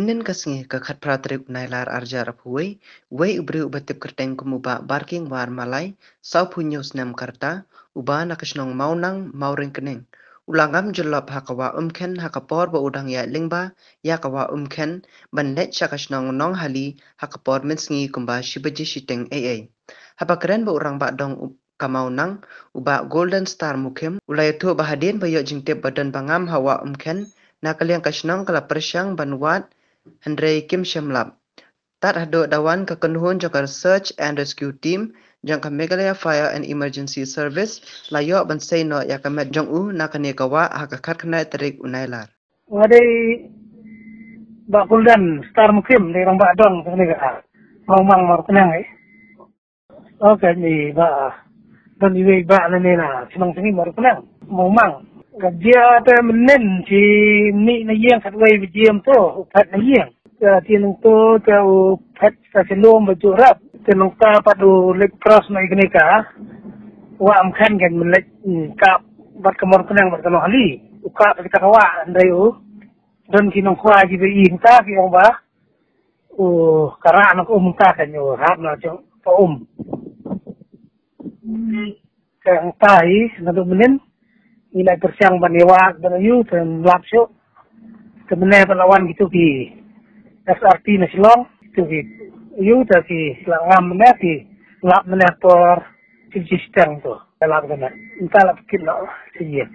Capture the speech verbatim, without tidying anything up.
Mynnin ka sngi ka khatphra tarik u Nailar arhajar arphew wei, wei u briew uba tip kyrteng kum u Bah Barking War Malai, sawphew hynñiew snem ka rta, uba na ka shnong Mawnang, Mawryngkneng, u la ngam jyllop ha ka wah Umkhen ha ka por ba u dang ïaid lyngba ïa ka wah Umkhen ban leit sha ka shnong Nonghali ha ka por mynsngi kumba shi baje shiteng eiei. Haba kren bad u Rangbah Dong u ka Mawnang, u Bah Golden Star Mukhim, u la ïathuh ba hadien ba ïoh jingtip ba don ba ngam ha wah Umkhen, na ka liang ka shnong ka la pyrshang ban wad, hynrei kim shym lap. Tad haduh da wan ka kynhun jong ka Search and Rescue Team jong ka Meghalaya Fire and Emergency Service la ïoh ban sei noh ïa ka met jong u na kane ka wah ha ka khatkhyndai tarik u Nailar. Nga dei Bah Golden Star Mukhim, dei Rangbah Dong kane ka Mawmang Mawryngkneng, eh. Okay, ni ba don iwei ba na ne na shnong shnong Mawryngkneng, Mawmang. Ka jia te mynnin shi mih na ïing khatwei baje to u phet na ïing. Ka tin to ka u phet ka shlom ba ju rap. Te nangta pat u leit cross na ikne ka wah Umkhen kan mynleit, hmm, ka bad ka Mawryngkneng bad ka Nonghali. U ka ka wah hynrei u don ki nongkhwa ki ba i ta ki ong ba u ka rah na ka um ta ka nyu rah na jong ka um. Ka ang ta hi na du mynnin i la pyrshang ban ïa wah ban ïa u te lap shu. Te mynne ba la wan kitu ki S R P na Shillong, kitu ki ïa u te ki la ngam mynne ki lap mynne por ki jisteng tu. Te lap mynne. Nta la kit la. Ti ye.